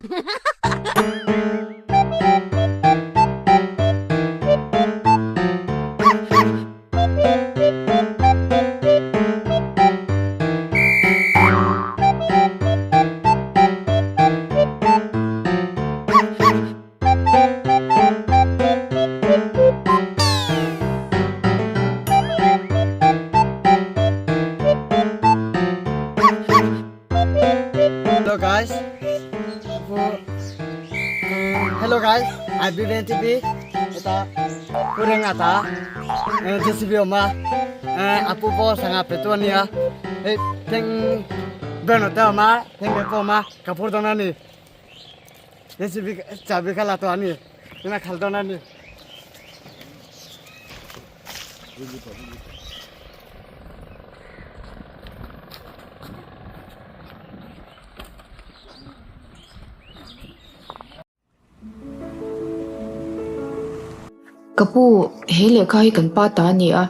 Hello guys. Hello guys, I BBN TV. Eta kurang ata. JCB oma. Apu po sanga petu ania. Hey, teng beno ta oma, teng bepo oma, kapur dona ni. JCB chabi khala to ani. Tina khal dona ni. Ka pu, he lehkha hi kan pa ta a ni a,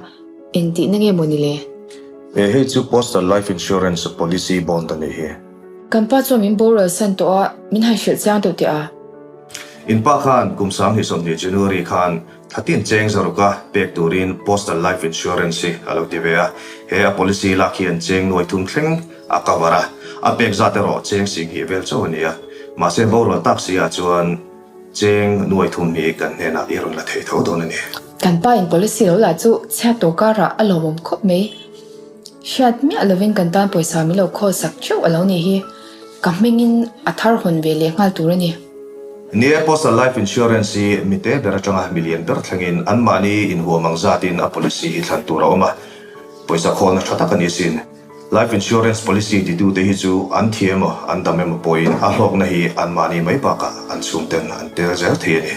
engtihna nge maw ni le? He hei chu Postal Life Insurance Policy Bond a nih hi. Kan pa chuan min boral san tawh a, min han hrilh chiang deuh teh a. In pa khan kum 2020 January khan Thlatin cheng zaruka pek turin Postal Life Insurance hi a lo ti ve a, he a policy lak hian cheng nuai thum thleng a cover a, a pek zat erawh cheng singhnih vel chauh a ni a, mahse borual tak si ah chuan cheng nuai thum hi kan hnenah i rawn la thei tho dawn a ni. Kan pa in policy lo lah chu chhiat tawh karah a lawmawm khawp mai. Hriat miah lovin kan tan pawisa min lo khawl sak theuh a lo nih hi. Ka hmingin a thar hawn ve leh nghal tur a ni. Ni e, Postal Life Insurance hi mite ber atanga milian ber thlengin anmahni inhuam ang zatin a policy hi thlan tur a awm a, pawisa khawlna tha tak a ni sin. Life Insurance policy titute hi chu an thi emaw an dam emaw pawhin a hlawkna hi anmahni mai bakah an chhungten an tel zel thei a ni.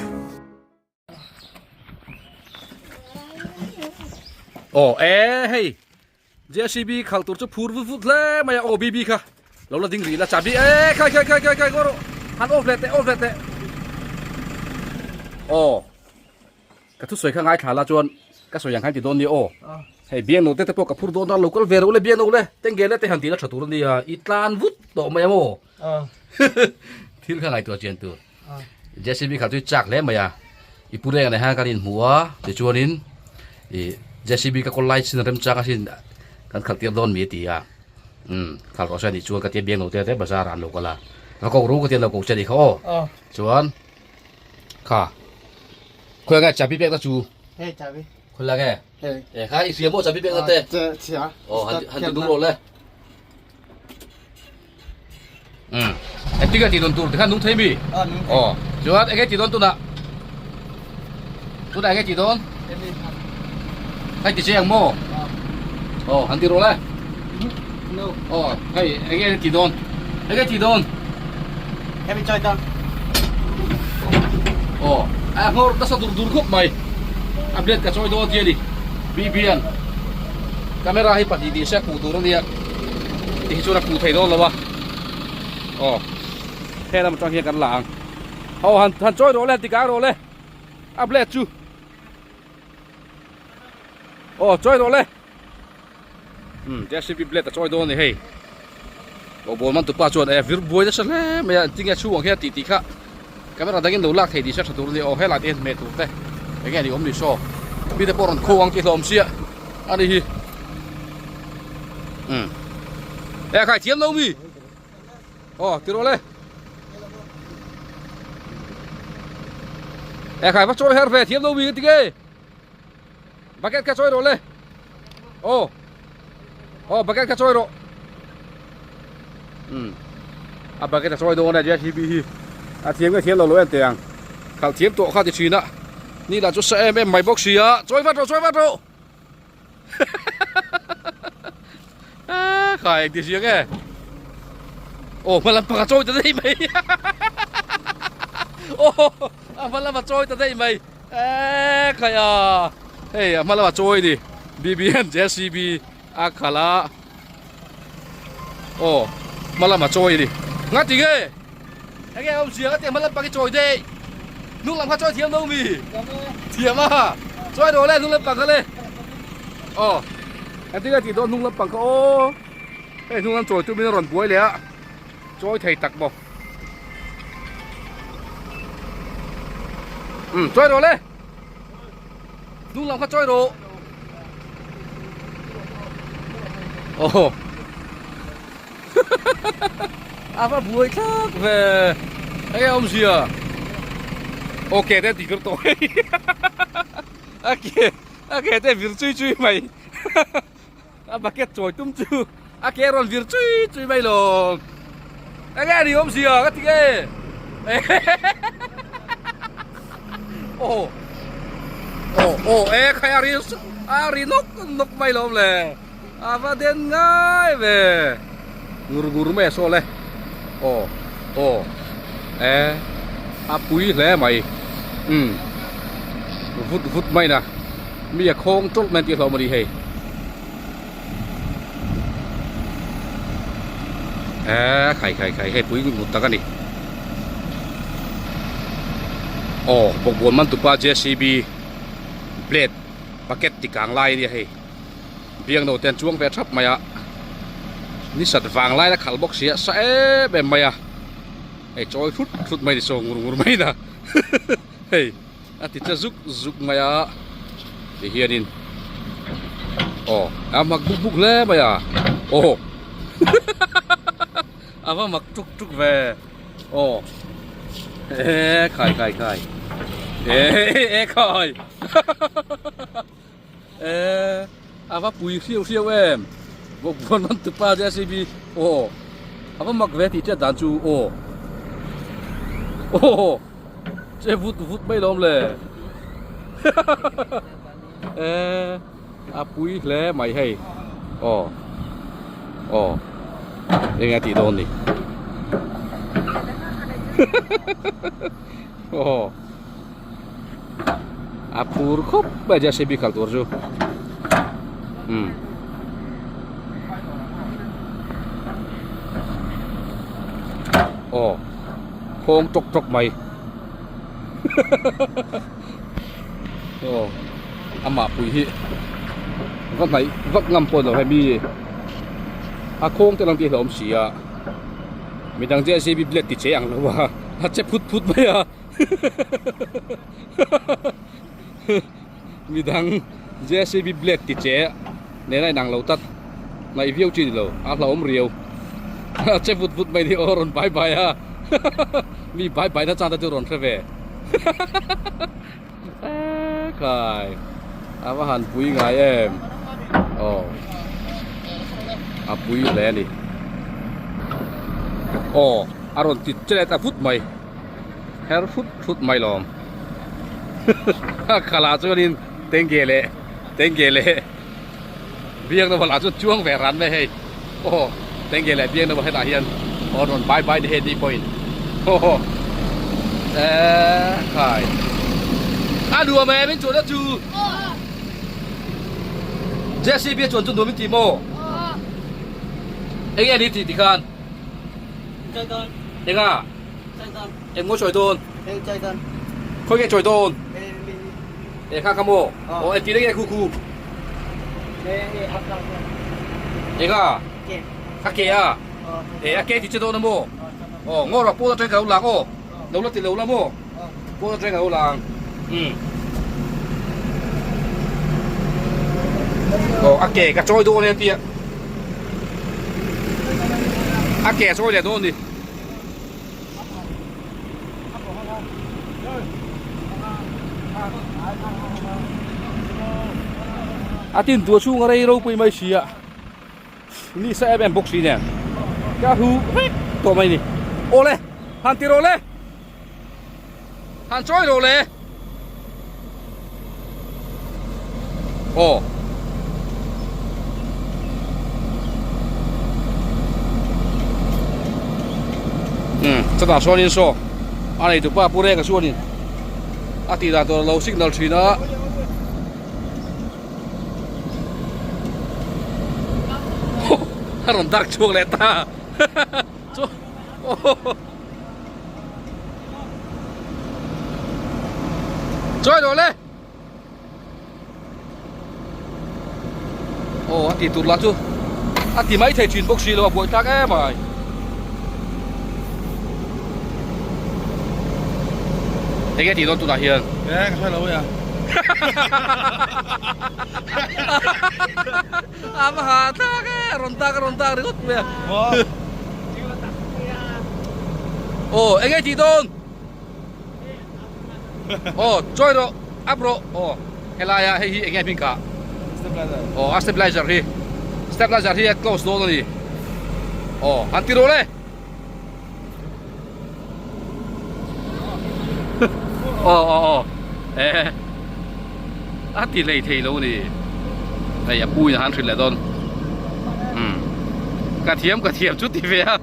Aw e hei JCB khal tur chu phur vut vut hle mai a aw BB kha lo la ding rih la chabi e khai khai khai khai khai ngaw rawh han off leh teh off leh teh aw ka thusawi kha ngaithla la chuan ka sawi ang khan ti dawn nia aw hei biang no te te pawh ka phur dawn a lo kal ve rawh le biang no le tenge le te han tih la tha tur a nia i tlan vut tawh mai ang aw thil kha ngaihtuah chian tur. JCB kha chu chak hle mai a i pu reng ah hian kan inhmu a tichuanin ih JCB ka kawl lai chin remchang asin kan khalh tir dawn mi a ti a umm khalh rawh se anih chuan ka tia biang lo te te bazar ah an lo kal a ka ko ru ka tia an lo ko che anih kha aw chuan kha khawi nge chabi pek na chu khawi la nge e kha i hria maw chabi pek na te aw han ti dum rawh le. Um engtin nge tih dawn tur tikhan nung thei mi? Aw chuan enge tih dawn tunah tunah enge tih dawn hei ti che ang maw aw han ti rawh le aw hei enge tih dawn enge tih dawn hemi chai ta aw a nghawr nasa dur dur khawp mai a blade ka chawi dawn tia ni BBN camera hi pahnih ni se a hmuh tur a nia. Ti hi chuan a khuh thei dawn lo a aw he lam atang hian kan la ang aw han han chawi rawh le han ti kang rawh le a blade chu aw chawi rawh le um JCB blade a chawi dawn a ni hei aw ball man tupa chuan e vir buai nasa hle mai a engtin nge chhungah hian tih tih kha camera dangin lo lak thei tih se tha tur a ni aw helai te hian hmeh tur te enge ni awm ni saw mite pawh rawn kho ang tih hlawm sia a ni hi um e khai thiam lo mi aw ti rawh le e khai va chawi her ve thiam lo mi ti nge bucket kha chawi rawh le aw aw bucket kha chawi rawh um a bucket a chawi dawn a JCB hi a thiam nge thiam lo lo en teh ang khalh thiam tawh kha ti thin a ni lah chu sa em em mai bawk si a chawi vat rawh chawi vat rawh khai eng ti hria nge aw hma lam pakhat chawi ta daih mai aw a hma lama chawi ta daih mai eee khai a hei a hma lama chawi ni BBN JCB a khalh a aw hma lama chawi ni nga ti nge enge awm zia ka ti hma lampang hi chawi daih hnung lam kha chawi thiam lo mi thiam a chawi rawh le hnung lampang kha le aw engtin nge tih dawn hnung lampang kha aw hei hnung lam chawi tumin a rawn buai leh a chawi thei tak maw. Um chawi rawh le. Hnung lam kha chawi rawh. Aw. A va buai thlak ve. Enge awmzia? Aw ke te ti vir tawh hei. A ke a ke te vir chui chui mai. A bucket chawi tum chu a ke rawn vir chui chui mai lo. Enge a ni awmzia ka ti nge. Aw aw aw e khai a ri a ri nawk nawk mai lo le. A va den ngai ve. Ngur ngur mai a saw le. Aw aw e a pui hle mai. Umm vut vut mai na. Mi a khawng tawlh mai an tih hlauh maw ni hei. Eee khai khai khai hei pui ngut tak a ni. Aw bawkbawn man tupa JCB blade bucket ti kang lai a nia hei. Biangno te an chuang ve thap mai a. Ni sat vang lai la khalh bawk si a sa em em mai a. Hei chawi thut thut mai ni saw ngur ngur mai na hei. A ti che zuk zuk mai a ti hianin aw a mak buk buk hle mai a aw a va mak tuk tuk ve aw e khai khai khai e e khai e a va pui hriau hriau em bawkbawn man tupa JCB aw a va mak ve tih hriat dan chu aw aw. Che vut vut mai lawm le e a pui hle mai hei aw aw eng a tih dawn ni aw a phur khawp mai JCB khalh tur chu um aw. Khawng tawk tawk mai aw amah pui hi va hnaih vak ngam pawh lo hei mi a khawng te lang tih hlauhawm si a midang J C B blade ti che ang lo a a che phut phut mai a midang J C B blade ti che nena inang lo tlat hnaih viau chi ni lo a hlauhawm riau a che vut vut mai ni aw rawn bai bai a mi bai bai na chang te chu rawn hre ve ekhai a va han pui ngai em aw a pui hle a ni aw a rawn ti che leh ta vut mai her hrut hrut mai lawm a khalah chuanin tenge leh tenge leh. Biakna vala chu chuang ve ran mai hei aw tenge leh biakna val hetah hian aw rawn bai bai ni hei ni pawhin aw eee khai a nuam em in chuan a chu JCB a chuan chu nuam in ti maw enge ni tih tikhan enga eng maw chawi dawn khawi nge chawi dawn E kha kha maw? Aw e tih nge khu khu. E kha. A ke a. E a ke ti che dawn a maw? Aw ngaw rawh pawn atang ka lo lang aw. Lo la ti lo la maw? Pawn atang ka lo lang. Um. Aw a ke ka chawi dawn e tia. A ke chawi leh dawn ni. A tin tur chhung a rei ropui mai si a ni sa em em bawk si nen ka hu vek tawh mai ni awle han ti rawh le han chawi rawh le aw um chutah sawn saw a nei tupa pu reng a chuanin a tih dan tur a lo signal thin a. A rawn dak chhuak leh ta chu aw. Chawi rawh le. Aw a ti tur lah chu a ti mai thei thin bawk si lo a buai thlak em ai. Enge tih dawn tunah hian? E ka hre lo ya. A va ha thlak e, rawn tak rawn tak ringawt mai a. Aw enge tih dawn? Aw chawi rawh up rawh aw helaia hei hi enge hming kah? Stabilizer. Aw a stabilizer hi stabilizer hi a close dawn a ni. Aw han ti rawh le. Aw aw aw e a ti hlei thei lo ni hei a pu in a han hrilh leh dawn umm ka thiam ka thiam chu ti ve a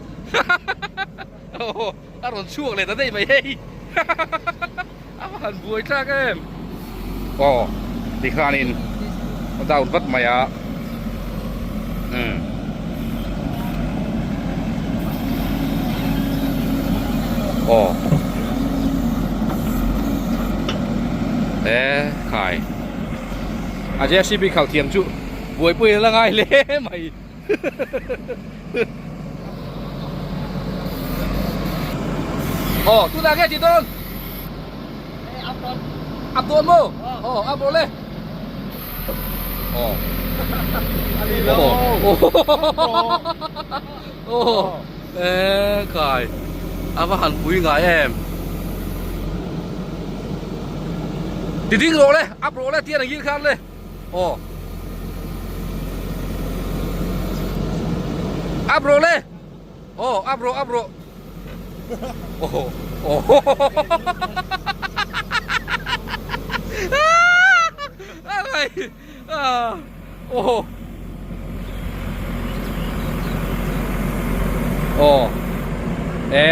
aw a rawn chhuak leh ta daih mai hei a va han buai thlak em aw tikhanin a down vat mai a umm aw e khai a JCB khalh thiam chu buaipui a la ngai hle mai. Aw tunah nge tih dawn? Up dawn maw? Aw up rawh le. Aw. Aw. E kai. A va han pui ngai em. Ti ding rawh le, up rawh le tian ang hil khan le. Aw. Up rawh le. Aw up rawh up rawh. Aw aw. Ai. Aw. Aw. E.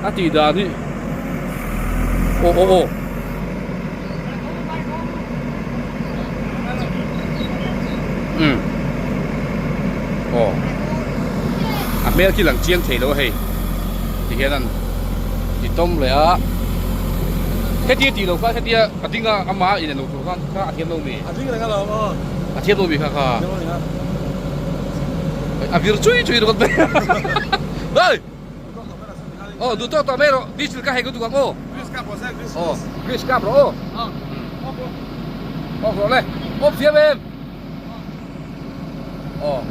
A tih dan hi. Aw aw aw. Umm aw a hmel khi lang chiang thei lo a hei ti hian an ti tawm leh a hetia tih loh khan hetia a ding a ama in en loh tur khan kha a thiam lo mi a ding reng alawm aw a thiam lo mi kha kha a vir chui chui ringawt mai hei. Aw duh tawk tawh mai rawh diesel ka hei ka duh ang aw. Aw grease kap rawh aw. Awk rawh le awk thiam em. Aw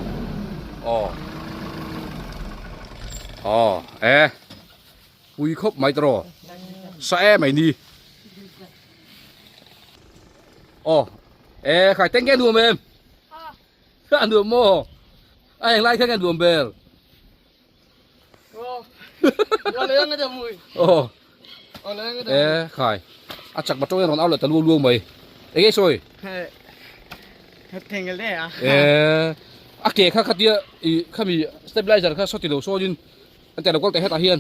aw aw e pui khawp mai tawh sa em mai ni. Aw e khai teng nge nuam em. A nuam maw a englai kha nge nuam ber. E khai a chak batawng hian rawn au leh ta luau luau mai eng nge sawi e a ke kha khatia i khami stabilizer kha saw ti lo sawnin an teh lo kal teh hetah hian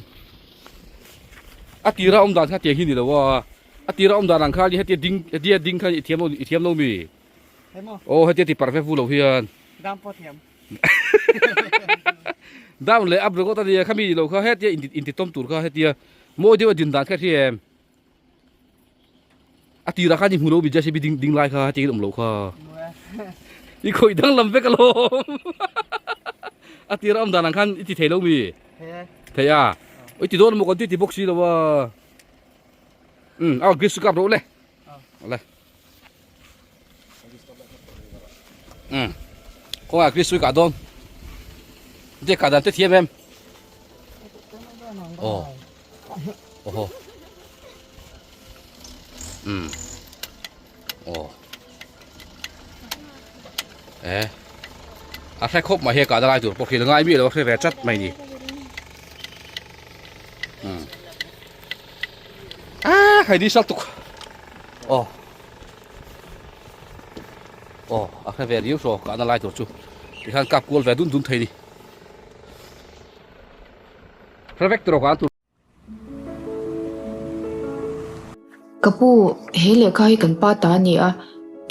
a tira awm dan kha tiang hi ni lo a a tira awm dan ang khan hetia ding hetia ding kha i thiam lo i thiam lo mi aw hetia ti parve vu lo hian Down leh up ringawt a nia khami ni lo kha hetia inti tawm tur kha hetia mawi deuh a din dan kha hria em a tirah khan i hmu lo mi JCB ding ding lai kha hetiang in awm lo kha i khawih danglam vek alawm a tirah awm dan ang khan i ti thei lo mi thei a i ti dawn emaw kan ti ti bawk si lo a um a grease chu kap rawh le le um kawngah grease chu i kah dawn de kah dan te thiam em aw oho um aw e a hre khawp mai he kah na lai tur pawh khi la ngai mi lo a hre ve chat mai ni um a khai ni sal tuk aw aw a hre ve riau saw kahna lai tur chu tikhan kap kual ve dun dun thei ni hre vek tawh kan tur Ka pu, he lehkha hi kan pa ta a ni a,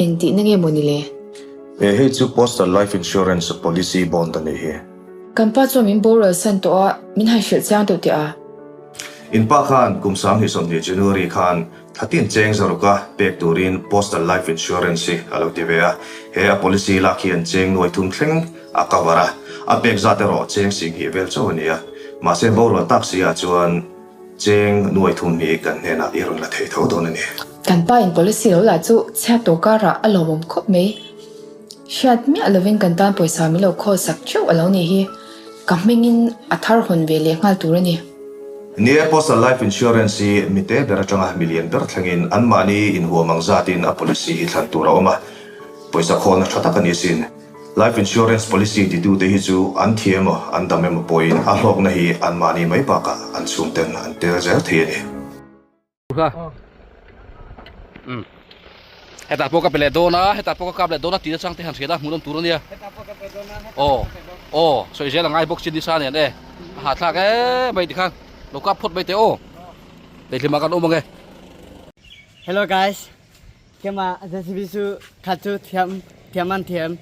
engtihna nge maw ni le? He hei chu Postal Life Insurance Policy Bond a nih hi. Kan pa chuan min boral san tawh a, min han hrilh chiang deuh teh a. In pa khan kum 2020 January khan Thlatin cheng zaruka pek turin Postal Life Insurance hi a lo ti ve a, he a policy lak hian cheng nuai thum thleng a cover a, a pek zat erawh cheng sing hnih vel chauh a ni a, mahse borual tak si ah chuan Cheng nuai thum hi kan hnenah i rawn la thei tho dawn a ni. Kan pa in policy lo lah chu chhiat tawh karah a lawmawm khawp mai. Hriat miah lovin kan tan pawisa min lo khawl sak theuh a lo nih hi. Ka hmingin a thar hawn ve leh nghal tur a ni. Ni e, Postal Life Insurance hi mite ber atanga milian ber thlengin anmahni inhuam ang zatin a policy hi thlan tur a awm a, pawisa khawlna tha tak a ni sin. Life Insurance Policy titute hi chu an thi emaw an dam emaw pawhin a hlawkna hi anmahni mai bakah an chhungten an tel zel thei a ni. Hetah pawh ka pe leh dawn a, hetah pawh ka kap leh dawn a tih nachang te han hriat a hmuhnawm tur a nia. Aw aw sawi zel a ngai bawk chin nisa nen e a hahthlak em mai tikhan lo kap phawt mai teh aw Daihlimah kan awm ang e. Hello guys, Keimah JCB cu khat cu thiam thiam an thiam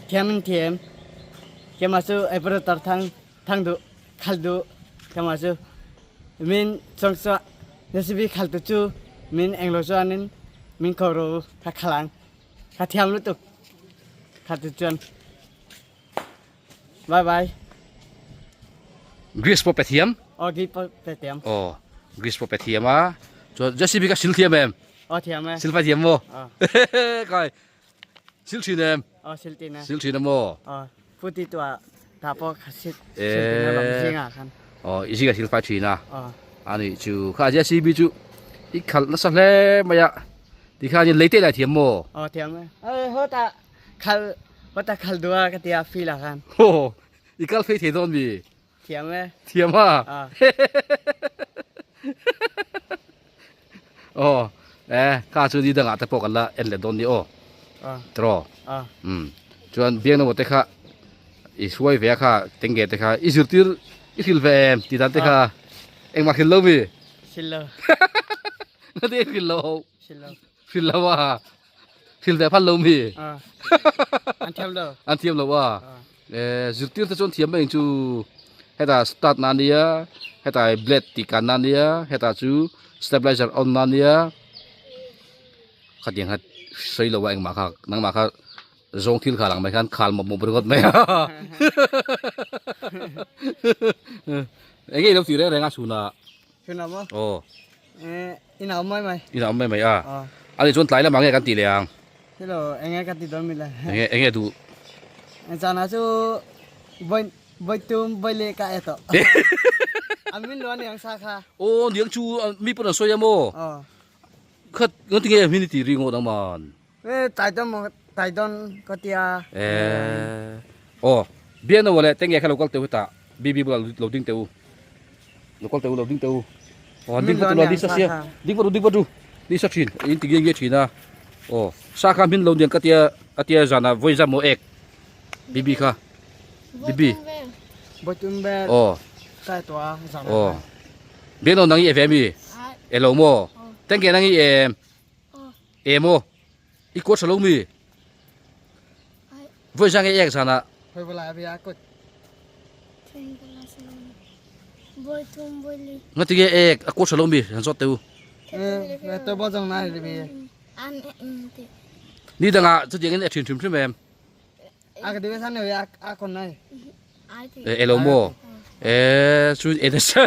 thiam in thiam keimah cu operator thang thang duh khal duh keimah cu min cong cu JCB khal tu cu min englo chuan in min ko ro kha khalang kha thiam lutuk kha tu chuan Bye bye. Greece pawh pe thiam. Oh, Greece pawh pe thiam. Oh, Greece pawh pe thiam a. Chuan JCB ka sil thiam em? Oh, thiam e. Sil fai thiam maw? Oh. Kai. Sil thin em? Oh, sil tin e. Sil thin maw? Oh, puti tua ta pawh kha sil sil tin a lam zinga khan. Oh, i zinga sil fai thin a. Oh. Ani chu kha JCB chu i khalh nasa hle mai a. Tikhan in leite lai thiam maw? Oh, thiam e. Ê, ho ta Khal hawta khal dua ka tia feel ah khan. Ho i kal phei thei dawn mi. Thiam e. Thiam a. Oh eh ka chu ni dangah te pawh kan la en leh dawn ni aw. Tro. Um chuan biang no te kha i hruai ve a kha tenge te kha i zirtir i hril ve em ti dan te kha engmah hril lo mi. Hril lo. Na te hril lo. Hril lo. Hril lo a. Thil ve phal lo mi. An thiam lo. An thiam lo a. Eh zirtir te chuan thiam mai chu heta start na nia heta blade ti kan na nia heta chu stabilizer on na nia khatiang kha sawi lo a engmah kha nangmah kha zawng thil kha lang mai khan khal mawp mawp ringawt mai a. Enge i lo ti reng reng a chhunah. Chhunah maw? Aw. Eh In a awm mai mai. In a awm mai mai a. A nih chuan tlai lamah nge kan tih leh ang? Hello, enge ka ti dawn mi le. Enge enge duh? Zana chu voi voi tum voi leh ka e tawh. A min lo aniang sa kha. Aw niang chu mi pawn an sawi a maw? Aw. Khat ngan tinge min i ti ri ngawt ang man? E tlai dawn maw tlai dawn ka tia. E aw biakna wale tenge kha lo kal teu hetah BB bulah lo ding teu. Lo kal teu lo ding teu. Aw ding vat ula ding sa sia ding vat u ding vat u ding sa thin in ti nge nge thin a. Aw sa kha min lo niang ka tia a tia zana vawi zam maw ek BB kha BB. Bawitum ber. Aw. Kai tua zana. Aw biakna nang i e ve mi? E lo maw? Tenge nang i em? Emaw i kuat tha lo mi? Voi zang e ek zan ah. Nga ti nge ek a kuat tha lo mi han zawt teh u. Ni dang ah chutiang in e thin hrim hrim em? E e lo maw? E chu e nasa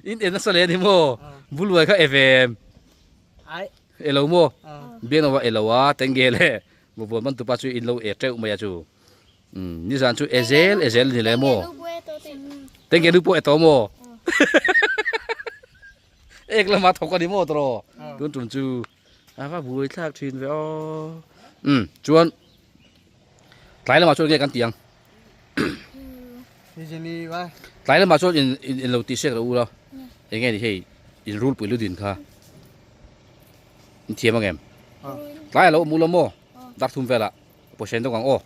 in e nasa le ni maw? Buluai kha e ve em? E lo maw? Biak nawa e lo a tenge le mabuan man tupa chu in lo e teuh mai a chu. Nizan chu e zel e zel ni le maw? Tenge nu pawh e to maw? Ek lama thawk a ni maw tawh? Tun tum chu A va buai thlak thin ve aw. Um chuan tlai lamah chuan nge kan tih ang. Tlai lamah chuan in in lo tih sek rawh u la. Eng nge ni hei in rul pui lu din kha. In thiam ang em? Tlai a lo awm u la maw? Dar thum velah pawisa in dawng ang aw.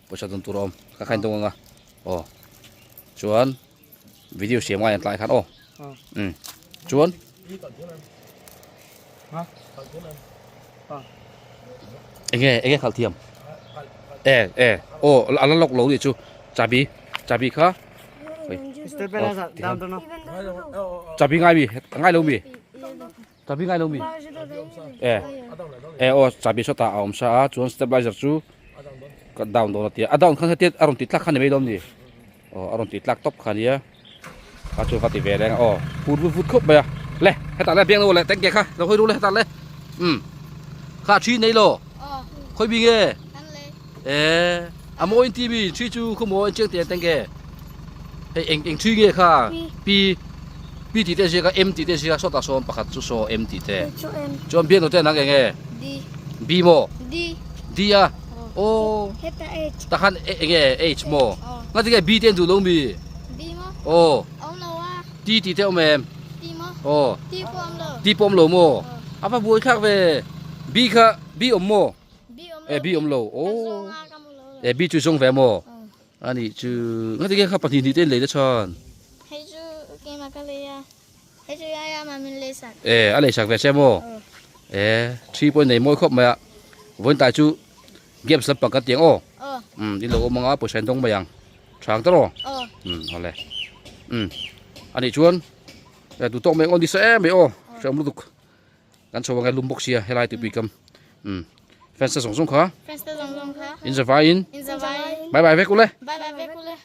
Pawisa dawn tur a awm ka kha in dawng ang a. Aw chuan video siam ngai an tlai khan aw um chuan enge enge khalh thiam e e aw a la lawk lo nih chu chabi chabi kha chabi ngai mi ngai lo mi chabi ngai lo mi e e aw chabi sawtah a awm sa a chuan stabilizer chu ka down dawn a tia a down khan hetia a rawn tih tlak kha ni mai dawn ni. Aw a rawn tih tlak tawp kha nia. Kha chu va ti ve reng a aw phur vut vut khawp mai a le hetah le biangno leh tengke kha lo hawi ru le hetah le umm kha thi nei lo khawi bi nge e a mawi in ti mi thi chu khaw mawi chiang te tengke hei eng eng thi nge kha pi pi tih te a ziak a m tih te a ziak a sawtah sawn pakhat chu saw m tih te chuan biangno te nang eng nge b maw d a aw takhan eng nge h maw ngatinge b te an duh lo mi. B maw? Aw. Awm lo a. T tih te awm em? T maw? Aw. T pawh awm lo. T pawh awm lo maw? A va buai thlak ve. B kha B awm maw? B awm lo. E B awm lo. Ka zawng a ka hmu lo lo. E B chu zawng ve maw? A nih chu. Ngati nge kha pahnih hnih te in lei te chuan? Hei chu keimah ka lei a. Hei chu Yaya mah min lei sak. E a lei sak ve che maw? E thi pawh in nei mawi khawp mai a. Vawiin tai chu Games lampang kan ti ang aw. Umm in lo awm anga pawisa in dawng mai ang. Tha ang tawh aw. Umm awle. Umm anih chuan duh tawk mai ang aw ni sa em mai aw hreawm lutuk. Kan chho ange lum bawk sia helai tupui kam. Umm fans te zawng zawng kha. Fans te zawng zawng kha. In zavaiin. In zavaiin. Bye bye vek ule. Bye bye vek ule.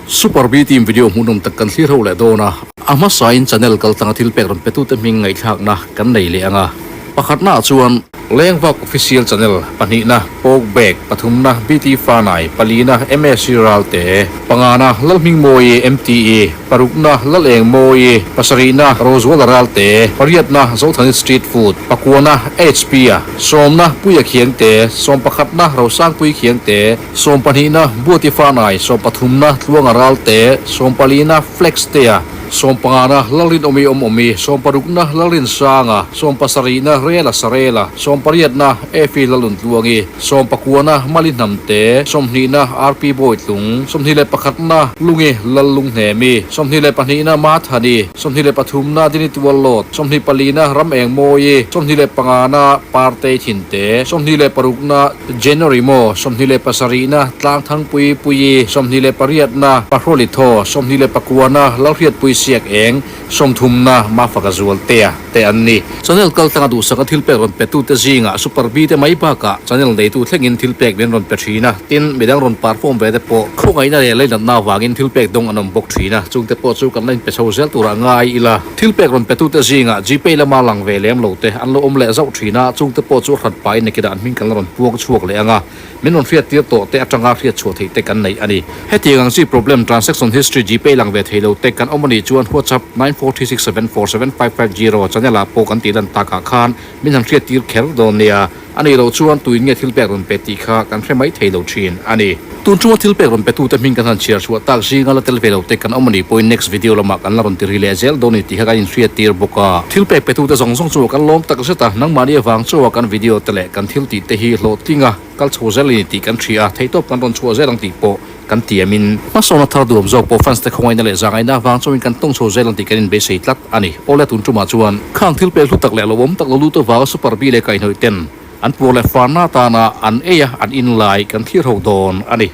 Super B team video hmuhnawm tak kan thlir ho leh dawn a, a hmasain channel kaltlanga thil pek rawn petute hming ngaihthlakna kan nei leh ang a. Pakhatnaah chuan Lengvak Official Channel, pahnihna Poke Bag, pathumna BT Fanai, palina MSC Ralte, pangana Lalhmingmawi MTE, parukna Lalengmawi, pasarihna Rozuala Ralte, pariatna Zothani Street Food, pakuana HP a, sawmna Puia Khiangte, sawmpakhatna Rosangpui Khiangte, Sawmpahnihna, Buati Fanai, Sawmpathumna, Tluanga Ralte, Sawmpalina, Flex Tea, Sawmpangana, Lalrin Awmi Awm Awmi, Sawmparukna, Lalrin Sanga, Sawmpasarihna, Rela Sarela, Sawmpariatna, Efi Lalun Tluangi, Sawmpakuana, Mali Hnamte, Sawmhnihna, RP Bawitlung, Sawmhnih leh pakhatna, Lungi Lallung Hnemi, Sawmhnih leh pahnihna, Mathani, Sawmhnih leh pathumna, Dini Tuallawt, Sawmhnih palina, Ram Engmawi, Sawmhnih leh pangana, Partei Thinte, Sawmhnih leh parukna, January maw, 27na, Tlangthangpui Puii, 28na, Pahroli Thaw, 29na, Lalhriatpui Siak Eng, 30na, Mafaka Zualtea te an ni. Channel kaltlanga duhsaka thil pek rawn petute zingah Super B te mai bakah channel neitu thlengin thil pek min rawn pe thin a, tin, midang rawn perform ve te pawh khawngaihna leh leinatna avangin thil pek dawng an awm bawk thin a, chungte pawh chu kan la inpe chho zel turah ngai ila. Thil pek rawn petute zingah Gpay lama lang ve lem lo te an lo awm leh zauh thin a, chungte pawh chu hrat pahin nakinah an hming kan la rawn puang chhuak leh ang a, min rawn hriattir tawh te atanga hriat chhuah theih te kan nei a ni. Hetiang ang chi problem transaction history Gpay lang ve thei lo te kan awm a nih chuan WhatsApp 9436747550 channel ah pawh kan tih lan takah khan min han hriattir kher dawn nia. A nih loh chuan tuin nge thil pek rawn pe tih kha kan hre mai thei lo thin a ni. Tun chunga thil pek rawn petute hming kan han chhiar chhuah tak zinga la tel ve lo te kan awm a nih pawhin next video lamah kan la rawn ti ri leh zel dawn a ni tih kha kan inhriat tir bawk a. Thil pek petute zawng zawng chu kan lawm tak zet a, nangmahni avang chawa kan video te leh kan thil tih te hi hlawhtling a kal chho zel a ni tih kan hria a, theihtawp kan rawn chhuah zel ang tih pawh Kan tiamin hmasawnna thar duam zawk pawh fans te khawngaihna leh zahngaihna avang chauhin kan tawng chho zel ang tih kan inbeisei tlat a ni. Awle tun tumah chuan khang thil pek hlu tak leh lo awm tak lo lut avanga Super B leh kaihhnawih ten an puar leh farna atana an ei a an in lai kan thlir ho dawn a ni.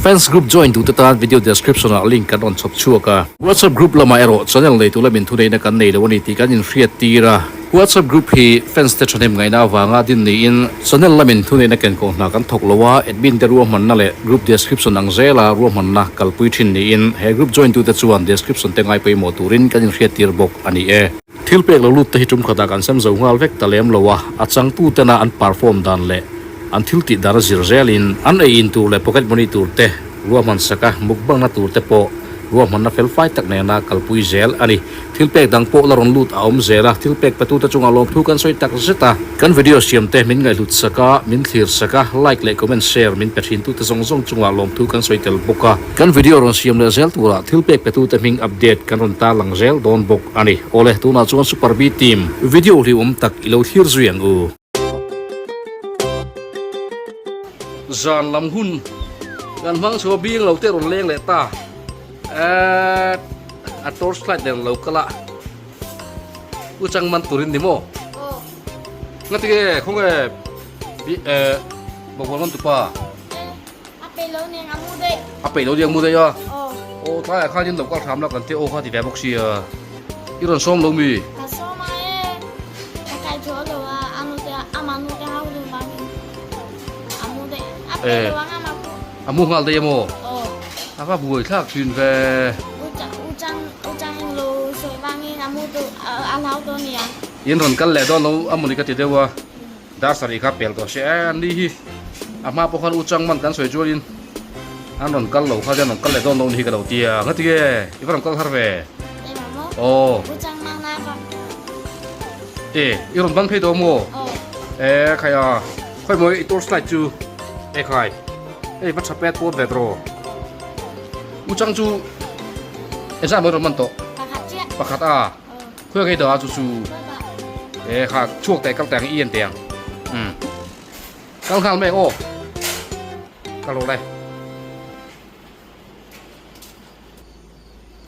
Fans group join duhte tan video description ah link kan rawn chhawp chhuak a. WhatsApp group lamah erawh channel neitu lamin thuneihna kan nei lo a ni tih kan inhriat tir a. WhatsApp group hi fans te thahnem ngaihna avanga din niin channel lamin thuneihna kenkawh hna kan thawk lo a, admin te ruahmanna leh group description ang zela ruahmanna kalpui thin niin he group join tute chuan description te ngai pawimawh turin kan inhriattir bawk a ni e. Thil pek lo lut te hi tum khatah kan sem zo nghal vek ta lem lo a, a changtu tena an perform dan leh an thil tih dan a zir zelin an ei in tur leh pocket money tur te ruahman sak a, mukbangna tur te pawh ruahmanna fel fai tak nena kalpui zel a ni. Thil pek dang pawh la rawn lut a awm zel a, thil pek petute chungah lawmthu kan sawi tak zet a. Kan video siam te min ngaihhlut sak a, min thlir sak a, like leh comment share min pe thin tute zawng zawng chungah lawmthu kan sawi tel bawk a. Kan video rawn siam leh zel turah thil pek petute hming update kan rawn tarlang zel dawn bawk a ni. Awle, tunah chuan Super B Team video hlimawm tak i lo thlir zui ang u. Zan lam hun kan hmang chhuah bing lo te rawn leng leh ta. Eeeet a torch light nen lo kal a u chang man turin ni maw nga tinge khawnge bi eh bawkbawn man tupa a peih lo nen a mu daih a peih lo nen a mu daih a aw tlaiah khan in lo kal hram la kan te aw kha ti ve bawk sia i rawn sawm lo mi ka sawm a e ka kai tho lo a a nu te ama nu te hau dun vangin a mu daih a peih lo ang ama A mu nghal daih a maw? A va buai thlak thin ve. mu tu a hlau dawn nia. In rawn kal leh dawn lo a mawni ka ti deuh a, dar sarih kha pel tawh se e an ni hi a hma pawh khan u chang man kan sawi chuanin an rawn kal lo kha chuan rawn kal leh dawn lo ni hi ka lo ti a, ngati nge i va rawn kal har ve? Aw. U chang mang na ka. E i rawn ban phei tawh maw? Aw. E khai a, khawi maw i torch light chu e khai hei va tha pet pawt ve tawh. U chang chu engzah maw i rawn man tawh? Pakhat chiah. Pakhat a. Khawi ngei dah a chu chu e kha chhuak teh kal teh ang i en teh ang. Um. Kal nghal mai ang aw. Kal rawh le.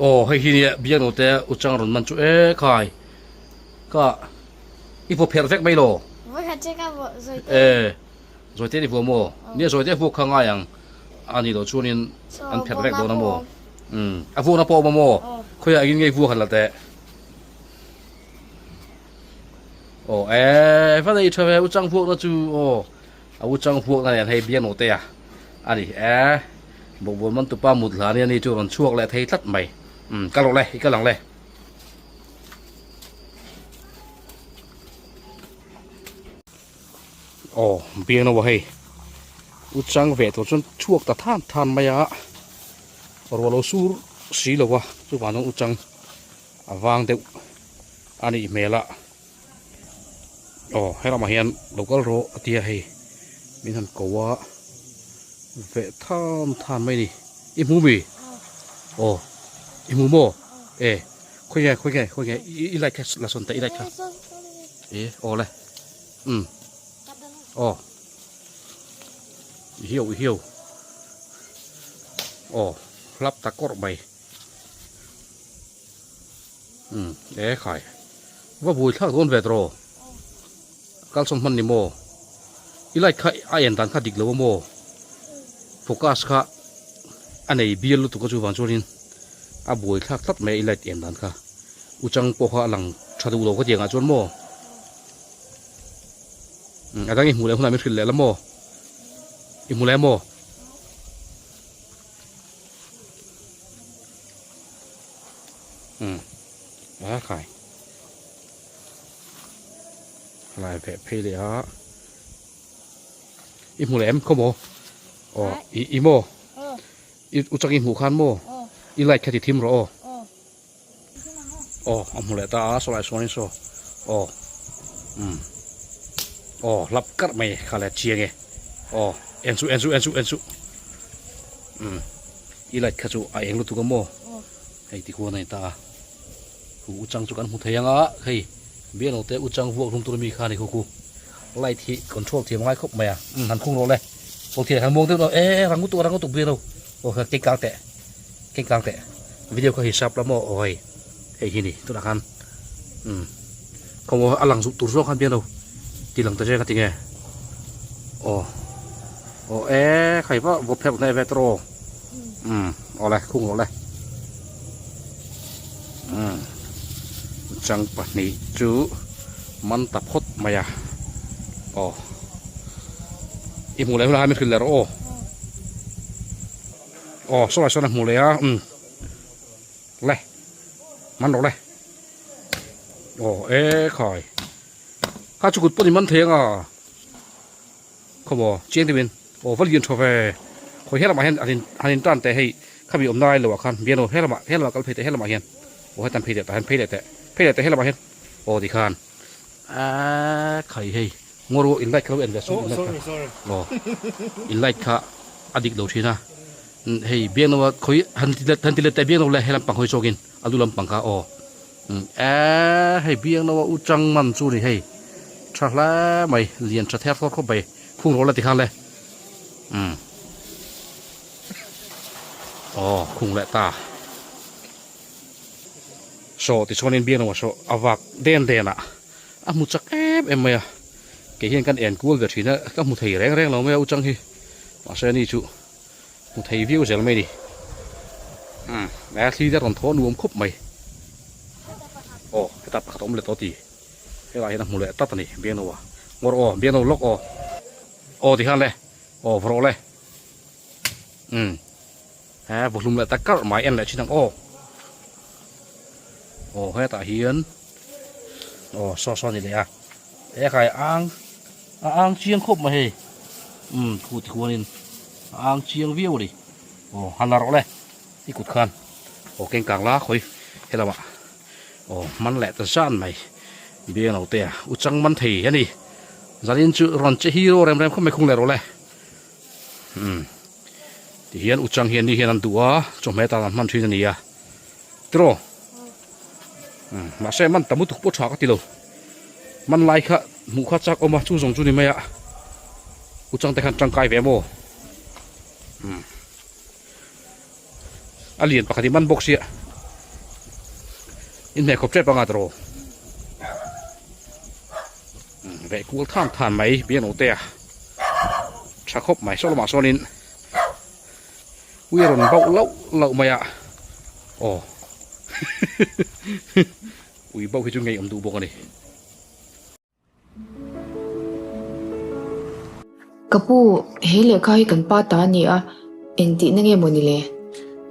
Aw hei hi nia biak no te u chang rawn man chu e khai. Ka i vaw pherh vek mai lo. Voi khat che ka vaw zawi te. E zawi te ni vaw maw? Nia zawi te vuak kha ngai ang. A nih loh chuanin an pherh vek dawn a maw? Umm a vuakna pawh a awm a maw? Khawiah engin nge vuak han la teh? Aw e va nei tha ve u chang vuakna chu aw a u chang vuakna nen hei biak note a a ni e bawkbawn man tupa mut hla ania ni chu rawn chhuak leh thei tlat mai umm kal rawh le i kal ang le. Aw biak no a hei u chang ve tur chuan chhuak ta than than mai a ruah lo sur si lo a chuvang chuan u chang a vang deuh a nih hmel a aw helamah hian lo kal rawh a tia hei min han ko a veh tham tham mai a ni i hmu mi aw i hmu maw e khawi nge khawi nge khawi nge i light kha la sawn teh i light kha e aw le um aw i hiau i hiau aw hlap ta kawrh mai. Umm e khai va bui thlak dawn ve tawh kal sawn hman ni maw i light kha a en dan kha dik lo a maw focus kha a nei bial lutuk a chuvang chuanin a buai thlak tlat mai a i light en dan kha u chang pawh kha a lang tha duh lo ka ti angah chuan maw umm a dang i hmuh leh hunah min hrilh leh la maw i hmu leh maw. Umm a khai lai ve phei leh a i hmu leh em khaw maw aw i i maw i u chak i hmuh khan maw i light kha ti thim rawh aw aw a hmu leh ta a saw lai sawn in saw aw umm aw hlap karh mai kha le chiang e aw en chu en chu en chu en chu umm. I light kha chu a eng lutuk a maw? Hei ti khuan a ni ta a. Hu u chang chu kan hmu thei ang a, hei bialo te u chang vuak hlum tur ami kha a ni khu khu. Light hi control thiam ngai khawp mai a. Umm han khung rawh le. Kawlthir ah khan muang deuh lo e rang lutuk rang lutuk bialo. Aw kha keng kang teh. Keng kang teh. Video kha hisap la maw aw hei. Hei hi ni tunah khan umm khaw a lang zuk tur zawk khan bialo ti lang ta che ka ti nge. Aw. Aw e khai va vaw pherh hneh ve tawh umm aw le khung rawh le umm chang pahnih chu man ta phawt mai a aw i hmuh leh hunah khan min hrilh leh rawh aw aw saw lai sawn a hmuh leh a umm le man rawh le aw e khai kha chu kut pawh ni man thei ang a. Khaw maw chiang deuhin aw va lian tha ve khawi he lamah hian an in han in tan teh hei khami awm nai loah khan bian aw he lamah he lamah kal phei teh he lamah hian aw hetan phei leh tah hian phei leh teh phei leh teh he lamah hian aw ti khan aaa khai hei ngaw ru in light kha lo en ve suh in light kha aw in light kha a dik lo thin a hei bian aw khawi han ti han ti let teh bian aw le he lampang hawi zawkin a lu lampang kha aw. Eee hei biang lo a u chang man chu ni hei tha hle mai lian tha ther thawr khawp mai khung rawh la ti khan le umm aw khung leh ta saw ti chuanin biang lo a saw a vak den den ah a hmu chak em em mai a kei hian kan en kual ve thin a ka hmu thei reng reng lo mai a u chang hi mahse ani chu Hmu thei viau zel mai ni. Umm a thli te rawn thaw nuam khawp mai. Aw hetah pakhat a awm leh tawh ti. Helaiah hian a hmu leh tlat a ni Biangno a. Ngawr aw Biangno lawk aw. Aw ti khan le. Aw va rawh le. Umm he vaw hlum leh ta karh mai en leh thin ang aw. Aw hetah hian aw saw saw a ni leh a he khai ang a ang chiang khawp mai hei umm khu ti khuanin a ang chiang viau a ni aw han la rawh le i kut khan aw keng kang la khawi helamah aw man leh ta zan mai biang lo te a u chang man thei a ni zanin chu rawn che hero rem rem khawp mai khung leh rawh le umm tihian u chang hian ni hian an duh a chawhmeh tan an hman thin a ni a. Tiraw? Umm mahse man tam lutuk pawh tha ka ti lo. Man lai kha hmuh kha chak awm a chu zawng chu ni mai a. U changte khan tangkai ve maw? Umm a lian pakhat hi man bawk sia. In hmeh khawp tep anga tiraw? Umm veh kual than than mai biang te a. Tha khawp mai saw lamah sawnin. Ui a rawn bauh lauh lauh mai a, aw ui bauh hi chu ngeiawm duh bawk a ni. Ka pu, he lehkha hi kan pa ta a ni a, engtihna nge maw ni le?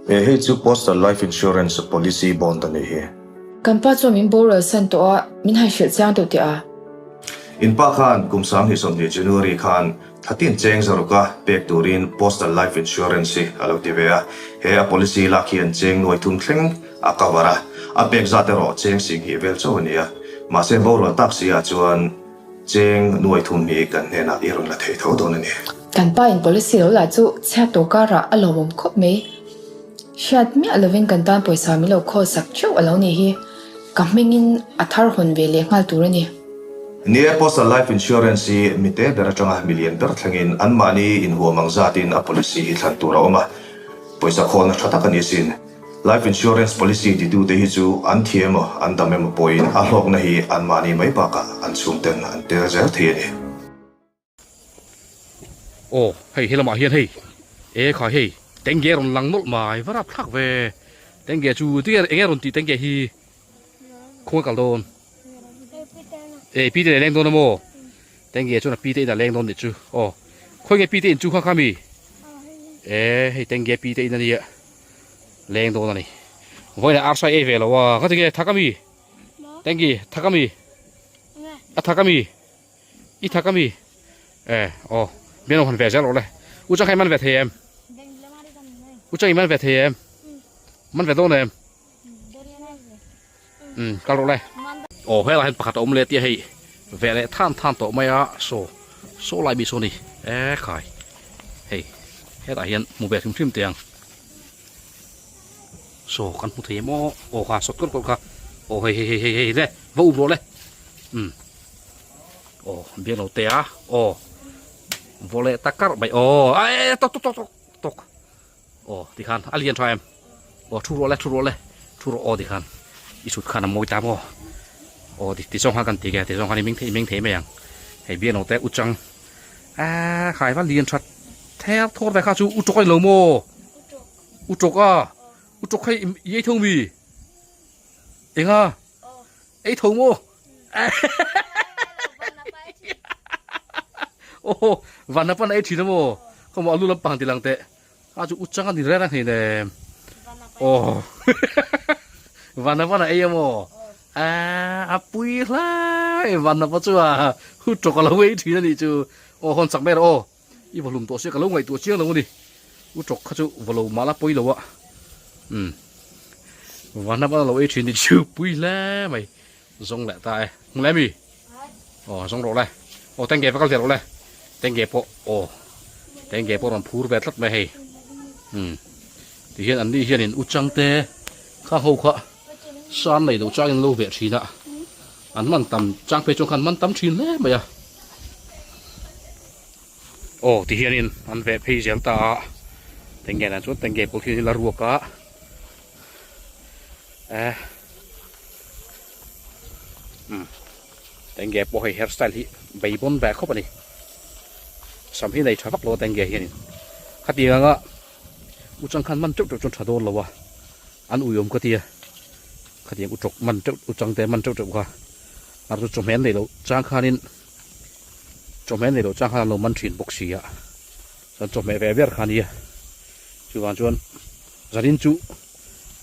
He hei chu Postal Life Insurance Policy Bond a nih hi. Kan pa chuan min boral san tawh a, min han hrilh chiang deuh teh a. In pa khan kum 2020 January khan Thlatin cheng zaruka pek turin Postal Life Insurance hi a lo ti ve a, he a policy lak hian cheng nuai thum thleng a cover a, a pek zat erawh cheng sing hnih vel chauh a ni a, mahse borual tak si ah chuan cheng nuai thum hi kan hnenah i rawn la thei tho dawn a ni. Kan pa in policy lo lah chu chhiat tawh karah a lawmawm khawp mai. Hriat miah lovin kan tan pawisa min lo khawl sak theuh a lo nih hi. Ka hmingin a thar hawn ve leh nghal tur a ni. Ni e, Postal Life Insurance hi mi te ber atanga mi lian ber thlengin anmahni inhuam ang zatin a policy hi thlan tur a awm a, pawisa khawlna tha tak a ni asin. Life Insurance policy titute hi chu an thi emaw an dam emaw pawhin a hlawkna hi anmahni mai bakah an chhungten an tel zel thei a ni. Aw hei helamah hian hei e kha hei tenge rawn lang nawlh mai va rap thlak ve tenge chu tinge enge rawn tih tenge hi khawnge kal dawn e pi te leng dawn amaw tenge chuan a pi te in a leng dawn nih chu aw khawnge pi te in chu kha kha mi e hei tenge pi te in ania leng dawn ani vawiin ah arsa ei ve lo a ka tinge thak ami tenge thak ami a thak ami. I thak ami? E, aw, bian lo han ve zel rawh le. U chang kha i man ve thei em? U chang i man ve thei em? Man ve dawn em? Um, kal rawh le. Aw, helai hian pakhat a awm leh tia hei ve leh than than tawh mai a, saw, saw lai mi saw ni. E khai, hei, hetah hian hmu ve hrim hrim teh ang. Saw kan hmu thei em aw, aw kha sawt kawlh kawlh kha. Aw hei hei hei hei hei le, va um rawh le. Um. Aw biak lo te a aw vaw leh ta karh mai aw a e tawk tawk tawk tawk aw tikhan a lian tha em aw thu rawh le thu rawh le thu rawh aw tikhan i chhut khan a mawi ta maw aw ti zawng khan kan ti nge ti zawng khan i meng thei i meng thei mai ang hei biak lo te u chang a khai va lian that ther thawr ve kha chu u tawk a ni lo maw u tawk a u tawk kha i ei tho mi enga Ei tho maw? Aw, van apan a ei thin a maw? Khaw maw alu lampang ti lang teh. A chu u chang a ni reng a hei nem. Aw, van apan a ei a maw? A, a pui hlai van apa chu a hu tawk a lo ei thin a nih chu. Aw, hawn chak mai rawh aw. I va hlum tawh sia ka lo ngaihtuah chiang lo a ni. U tawk kha chu va lo mah la pawi lo a. Umm. Vanhnap a lo ei thin ni chu pui hle mai. Zawng leh ta e. Hmu leh mi? Aw zawng rawh le. Aw tenge va kal ve rawh le. Tenge pawh aw. Tenge pawh rawn phur ve tlat mai hei. Umm. Tihian an ni hianin u changte kha ho kha san nei lo changin lo veh thin a. An man tam chang phei chuan khan man tam thin hle mai a. Aw ti hianin an veh phei zel ta a tenge nen chuan tenge pawh khi la ruak a e um tenge pawh hei hair style hi bei bawn ve khawp a ni sam hi nei tha vak lo a tenge hianin khatiang anga u chang khan man teuh teuh chuan tha dawn lo a an ui awm ka tia khatiang u tawk man teuh u changte man teuh teuh kha a chu chawhmeh an neih loh chang khanin Chawhmeh nei loh chang khan an lo man thin bawk si a, chuan chawhmeh ve ber kha a nia. Chuvang chuan zanin chu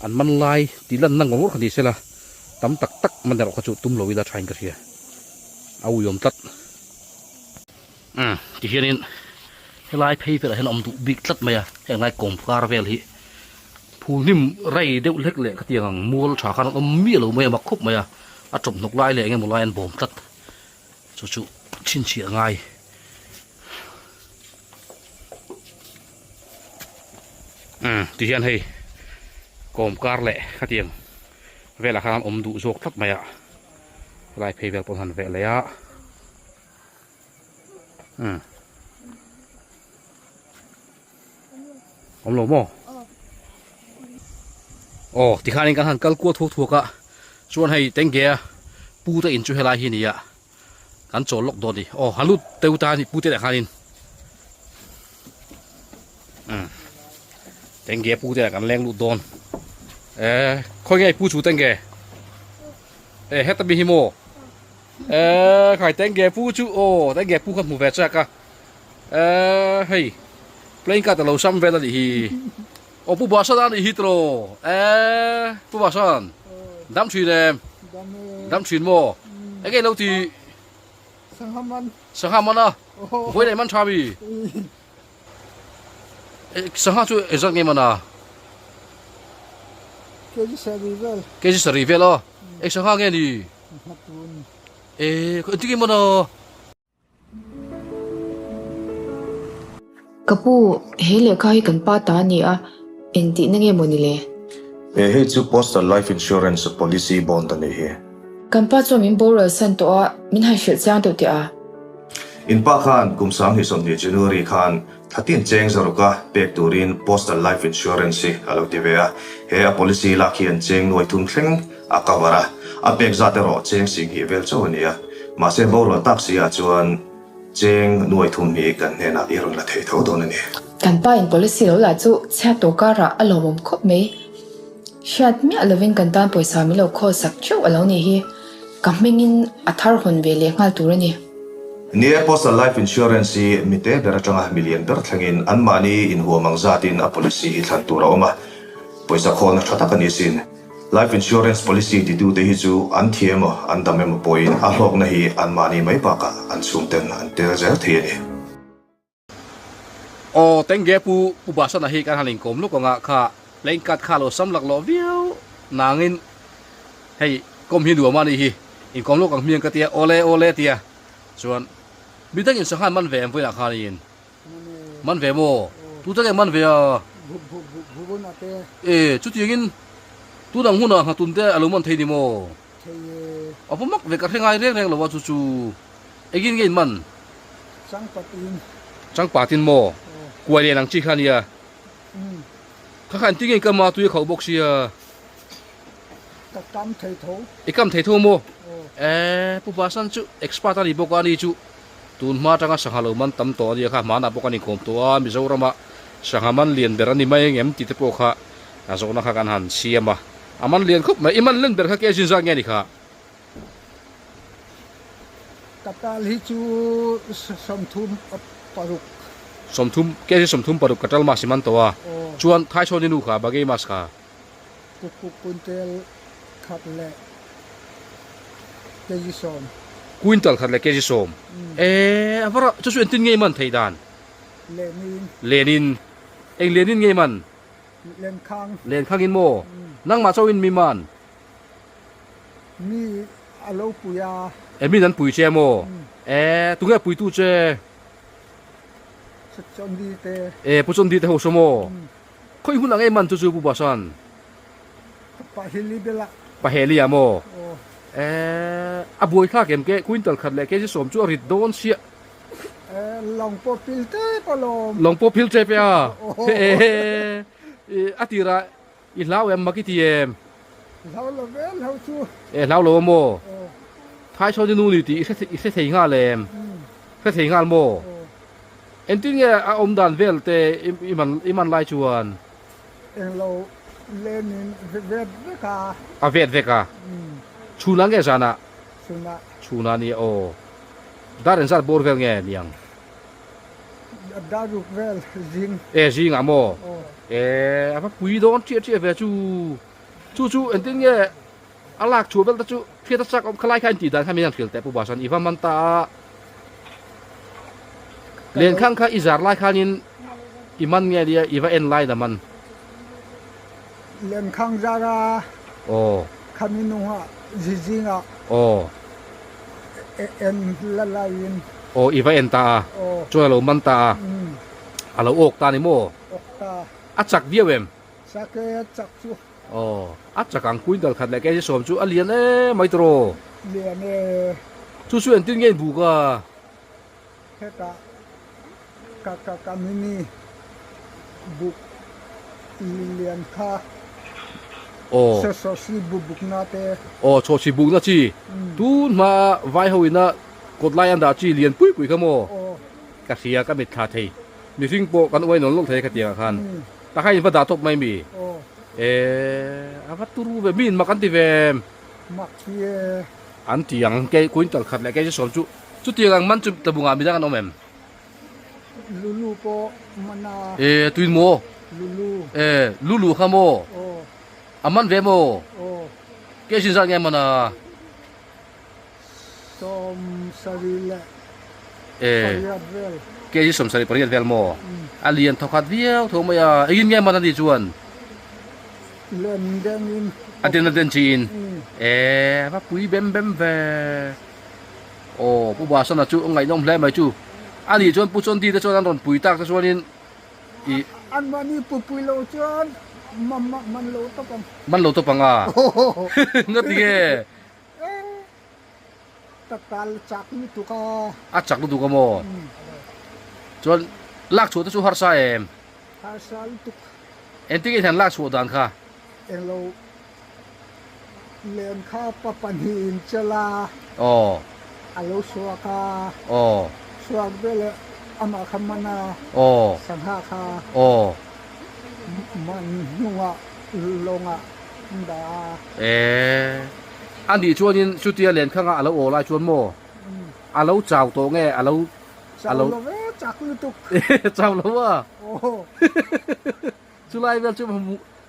an man lai tih lanna ngawr ngawr kha ni sela, Tam tak tak man erawh kha chu tum lo ila thain ka hria. A uiawm tlat. Umm tihianin helai phei velah hian a awm duh bik tlat mai a, heng lai kawm kar vel hi phul hnim rei deuh hlek leh khatiang ang mual tha khan an awm miah lo mai a mak khawp mai a, a tawp hnawk lai leh eng emaw lai an bawm tlat chu chu chhinchhiah a ngai. Umm tihian hei kawm kar leh khatiang velah khan an awm duh zawk tlat mai a, helai phei vel pawh an han veh leh a. Umm awm lo maw aw tikhanin kan han kal kual thuak thuak a chuan hei tenge pu te in chu helai hi a ni a kan chawl lawk dawn a ni aw han lut teu ta a ni pu te leh khanin umm tenge pu te lah kan leng lut dawn eh khawi nge pu chu tenge eh heta mi hi maw. Eee khai tenge pu chu aw tenge pu kha hmu ve chak a eee hei playing card alo sam vel anih hi aw pu Basan anih hi tiraw eee pu Basan dam thin em dam thin maw enge ilo ti Sangha man sangha man a vawi leh man tha mi Sangha chu engzat nge man a? Kg sarih vel. Kg sarih vel a? Eng sangha nge ni? Ee, engtin nge man a? Ka pu, he lehkha hi kan pa ta a ni a, engtihna nge maw ni le? He hei chu Postal Life Insurance Policy Bond a nih hi. Kan pa chuan min boral san tawh a, min han hrilh chiang deuh teh a. In pa khan kum 2020 January khan thlatin cheng zaruka pek turin Postal Life Insurance hi a lo ti ve a. He a policy lak hian cheng nuai thum thleng a cover a, a pek zat erawh cheng singhnih vel chauh a ni a. Mahse borual tak si ah chuan cheng nuai thum hi kan hnenah i rawn la thei tho dawn a ni. Kan pa in policy lo lah chu chhiat tawh karah a lawmawm khawp mai. Hriat miah lovin kan tan pawisa min lo khawl sak theuh a lo nih hi. Ka hmingin a thar hawn ve leh nghal tur a ni. Ni e, Postal Life Insurance hi mite ber atanga milian ber thlengin anmahni inhuam ang zatin a policy hi thlan tur a awm a, pawisa khawlna tha tak a ni sin. Life Insurance policy titute hi chu an thi emaw an dam emaw pawhin a hlawkna hi anmahni mai bakah an chhungten an tel zel thei a ni. Aw tengge pu pu Basana hi kan han inkawm lawk anga kha playing card kha lo sam lak lawh viau nangin hei kawm hi nuam a nih hi inkawm lawk ang hmiang ka tia awle awle tia chuan midang in sanghan man ve em vawiinah khanin man ve maw tu tak em man ve a e chutiangin tunang hunah nghatun te a lo man thei ni maw a va mak ve ka hre ngai reng reng lo a chu chu. Engin nge in man? Changpatin. Changpatin maw? Kuai lian ang chi kha nia. Kha kha engtin nge in kam a, tui a khauh bawk sia. Ka kam thei tho. I kam thei tho maw? Eeh, Pu Basan chu expert a ni bawk a, ani chu tun hma atanga sangha lo man tam tawh a nia kha, hmanah pawh kan inkawm tawh a, Mizorama sangha man lian ber a ni mai engem tih te pawh kha a zawhna kha kan han siam a, a man lian khawp mai. I man len ber kha kg zat nge a ni kha? Ka tal hi chu 36. 30, kg 36 ka tal mas i man tawh a, chuan Thaichhawni nu kha Bagei mas kha. Quintal khat leh kg 10. Quintal khat leh kg 10. Eee a var a, chu chu engtin nge i man theih dan? Lenin. Lenin. Eng lenin nge i man? Lenkhang. Lenkhangin maw? Nangmah chauhin mi man? Mi a lo pui a. E min an pui che maw? E tunge puitu che? Pu Chondi te. E Pu Chondi te ho saw maw? Khawi hun ang em man chu chu Pu Basan? Paheli bela. Paheli ah maw? E a buai thlak em ke quintal khat leh kg 10 chu a rit dawn chiah. E lawng pawh phil tep alawm. Lawng pawh phil tep e a. E a tirah I hlau em mak i ti em? Hlau lo ve hlau chu. E hlau lo a maw? Thaichhawn i nu ni tih i hre thei nghal em? Hre thei nghal maw? Engtin nge a awm dan vel te i man lai chuan? Englo lenin vet vek a. A vet vek a? Chhunah nge zanah? Chhunah. Chhunah nia aw. Dar engzat bawr vel nge niang? A ruk vel zing. E zing ah maw? E a va pui dawn chiah chiah ve chu. Chu chu engtin nge A lak chhuah vel te chu hriat a chak awm khalai kha in tih dan kha min han hrilh teh Pu Basan i va man ta a. Lenkhang kha i zar lai khanin i man nge nia i va en lai la man. Lenkhang zar a Aw. Khami nungah zizingah Aw. en la laiin. Aw i va en ta a. Aw. Chuan a lo man ta a. A lo awk ta ni maw? Awk ta. A chak viau em? Chak e, chak chu. Aw, a chak ang quintal khat leh kg 10 chu a lian em mai tawh. Lian e. Chu chu entin nge in buk a? Hetah ka ka ka mini buk lian kha. Aw. Chawhsi bu bukna te. Aw, chawhsi bukna chi. Tun hma vai ho ina kawt lai an dah chi lian pui pui kha maw? Aw. Ka hria ka mitthla thei. Mihring pawh kan uai nawn lawk thei khatiang ah khan. Ta kha in va dah tawp mai mi? E a va turu ve mi in mak an ti ve em? Mak ti e. An ti ang kei quintal khat leh kei sawm chu chutiang ang man chu tlabungah midang an awm em? Lulu pawh man a. E tuin maw? Lulu. E lulu kha maw? Aw. A man ve maw? Aw. Kei sin zat nge man a? 78 vel. Kg 78 vel maw? A lian thawkhat viau tho mai a, engin nge man a nih chuan? Len dengin. A den a den chiin. E va pui bem bem ve. Aw Pu Basana chu a ngaihnawm hle mai chu. A nih chuan Pu Chondi te chuan an rawn pui tak te chuanin i. An mahni pu pui lo chuan man lo tawp ang. Man lo tawp ang a. Ngati nge? Ka tal chak lutuk a. A chak lutuk a maw? Chuan lak chhuah te chu harsa em? Harsa lutuk. Engtin nge hian lak chhuah dan kha? Englo len kha pa pahnihin chel a. Aw. A lo suak a. Aw. Suak veleh amah kha man a. Aw. Sangha kha. Aw. Man hnungah lawngah an dah a. E. A nih chuanin chutia lenkhanga a lo aw lai chuan maw a lo chau tawh nge a lo a lo Chau lo ve chak lutuk. Chau lo a. Aw. Chulai vel chu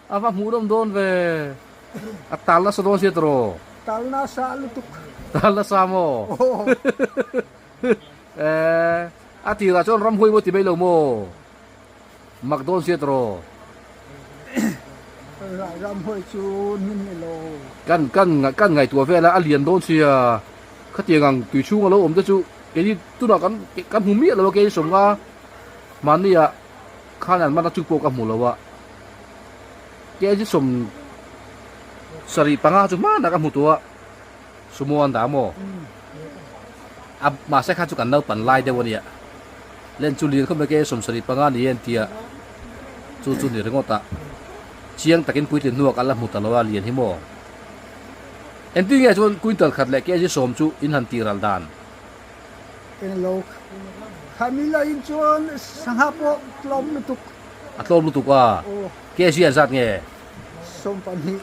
a va hmuh nawm dawn ve. A tal nasa dawn sia tawh. Tal nasa lutuk. Tal nasa maw? Aw. E a tirah chuan ramhuai maw ti mai lo maw? Mak dawn sia tawh. Ramhuai chu ni ni lo. Kan kan kan ngaihtuah vel a, a lian dawn sia. Khatiang ang tui chhung a lo awm te chu keini tunah kan kan hmu miah lo a kei sawm nga mahni ah khan an man a chu pawh ka hmu lo a. Kg 75 chu hmanah ka hmu tawh a, sumo an dah maw? A mahse kha chu kan naupan lai deuh a nia. Len chu lian khawp mai kg 75 ni e an tia chu chu ni ringawt a. Chiang takin puitlin hnuah kan la hmu ta lo a lian hi maw? Engtin nge chuan quintal khat leh kg 10 chu in han tih ral dan? Englo khami lahin chuan sangha pawh tlawm lutuk. A tlawm lutuk a? Aw. Kg a zat nge? 12.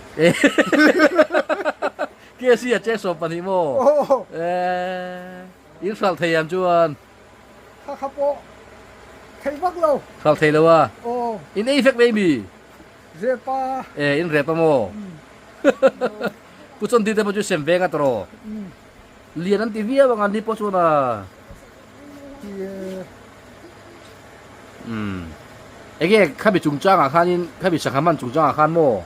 Kg a che 12 maw? Aw. Eee in hralh thei ang chuan? Kha kha pawh thei vak lo. Hralh thei lo a? Aw. In ei vek mai mi? Rep a. E in rep a maw? Pu Chawndi te pawh chu sem veng a tawh. Lian an ti viau ang an ni pawh chuan a. Umm. Enge khami chungchangah khanin khami sangha man chungchangah khan maw?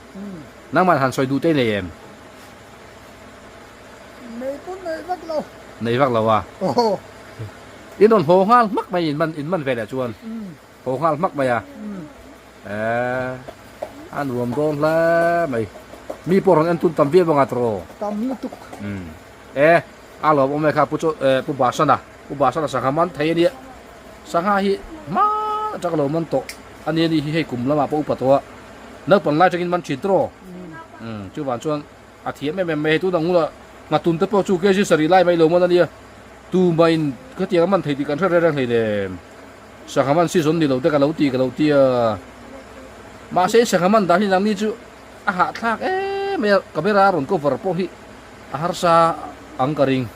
Nangman han sawi duh te i nei em? Nei pawh nei vak lo. Nei vak lo a. In rawn haw nghal hmak mai in man in man ve leh chuan. Haw nghal hmak mai a. Eee a nuam dawn hle mai. Mi pawh rawn en tun tam viau anga tawh. Tam lutuk. Umm e a lawm awm e kha pu chu pu Basana pu Basana sangha man thei ania sangha hi hma atang lo man tawh ania ni hi hei kum lamah pawh upa tawh a naupang lai atangin man thin tawh umm chuvang chuan a thiam em em mai hei tunah ngula nghatun te pawh chu kg sarih lai mai lo man ania tumah in khatiang a man thei tih kan hre reng reng hleinem. Sangha man season ni lo te ka lo ti ka lo ti a, mahse sangha man dan hi nangni chu a hahthlak em mai a, camera a rawn cover pawh hi a harsa ang ka ring.